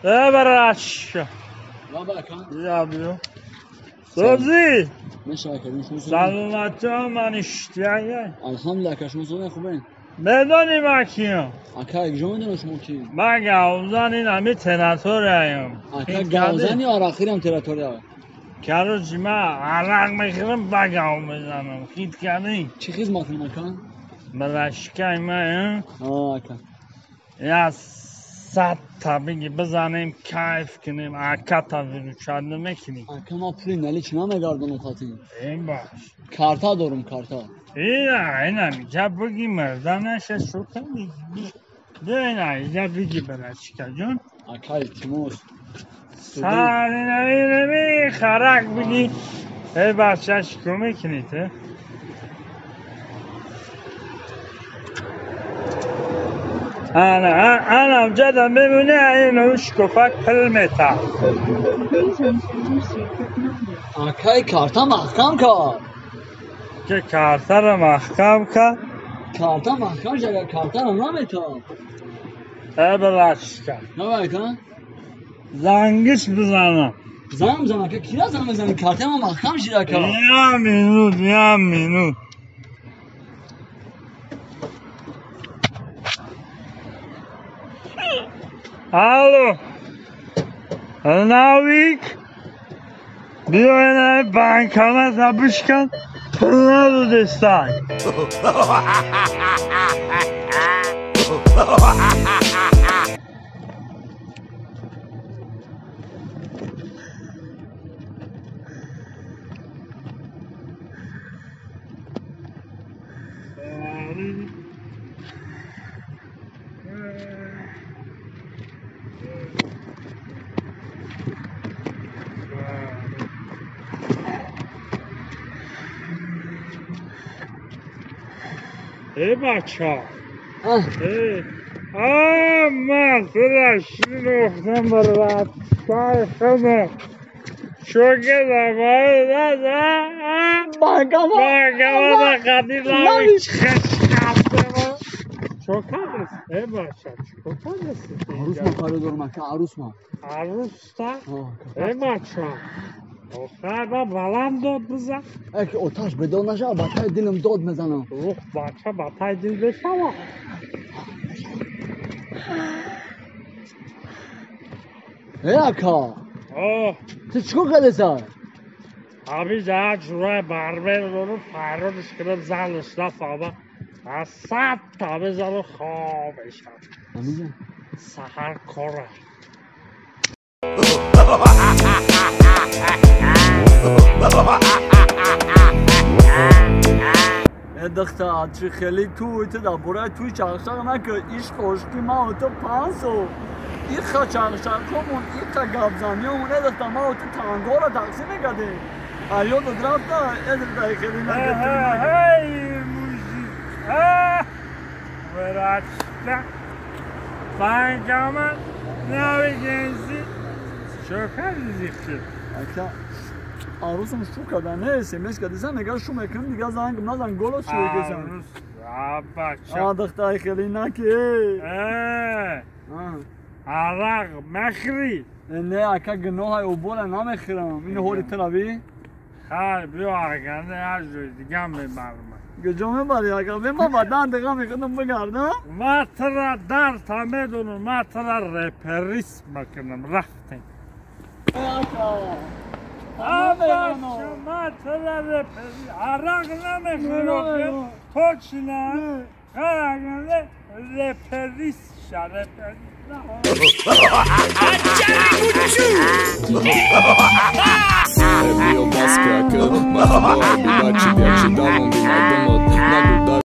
Бабараш. Созӣ. Саломатӣ ман иштиёқ. Алҳамдулиллоҳ ака шумо зода хубен. Медонӣ ман киям? Ака куҷо медонам шумо кӣ? Ман гавзан ин ҳами территорияем. Ака гавзани арақхирам территория. Короче ман арақ мехӯрам ба гав мезанам. Хит кардӣ? Чӣ хизмат кунам ака? Балашкаи ман. Ҳа ака. Я 100 та биги бизанем кайф кунем аката выручать намекунӣ. Ака ман пули налич намегардонам хати. Ин баш. Карта дорум карта. Ина ина миҷа биги мурда наша шука биги. Ина иҷа биги балашка ҷон. Ака илтимос. Сари харак биги. Эй бача чикор мекунӣ ту? Ана ана ҷада мебинӣ ин шкофак пул мета. Акай карта маҳкам кард. Ки картаро маҳкам кард? Карта маҳкам шуда картаро намета. Э балашка. Давай ака. Зангиш бизанам. Занг бизан ака кира занг мезанӣ карта ма маҳкам шуда ака. Я минут, я минут. Алло. Навик. Биё ина банкомат бишкан пул надодестай. Эй бача. Эй. А, ман тура шинохтам братсай худам. Чо кардам? Банкомат. Банкомат қадим навиш Чо кардест? Эй бача, чо кардест? Арӯс ма қарор дорам ака, арӯс ма. Арӯста? Эй бача. Охир ба баланд дод бизан. Эки оташ бедор нашава, ба таи дилам дод мезанам. Рух бача ба таи дил бешава. Эй ака. Ту чикор кардеса? Аби за ҷурай барбер дору файродиш кардам занаш нафаҳма. Аз 100 та бизану хоб мешавам. Саҳар кора. Духтар чӣ хеле туй ту дар бораи туй чархчарх накун. Ишқ ошиқи ман ту 5 сол иха чархчархомон иха гапзаниёмон. Э духтар ман ту тангоро тақсим мекардем. Аёдот рафта э духтар хеле накун. Эй мужик. Братка. Банкомат навигенси. Чо кардӣ? Ака арӯсам шу карда не смс кардисан мега шу мекунам дига занг назан голос шу мекунам. Арӯс бача. А духтар хеле наки. Арақ мехӯрӣ? Не ака гуноҳай обора намехӯрам. Ин ҳоли ту рави? Хай биё агар як ҷои дига мебарам. Куҷо мебарӣ ака? Ман ба 10 дақиқа мехӯрам бигардам. Ман тура дарта медонам, ман тура реперист мекунам. Рафтем. Ака. Ман тура реперист. Арақ намехӯрам. Точно. Хай агар реперист ша реперист. Биё бас ки ака, ман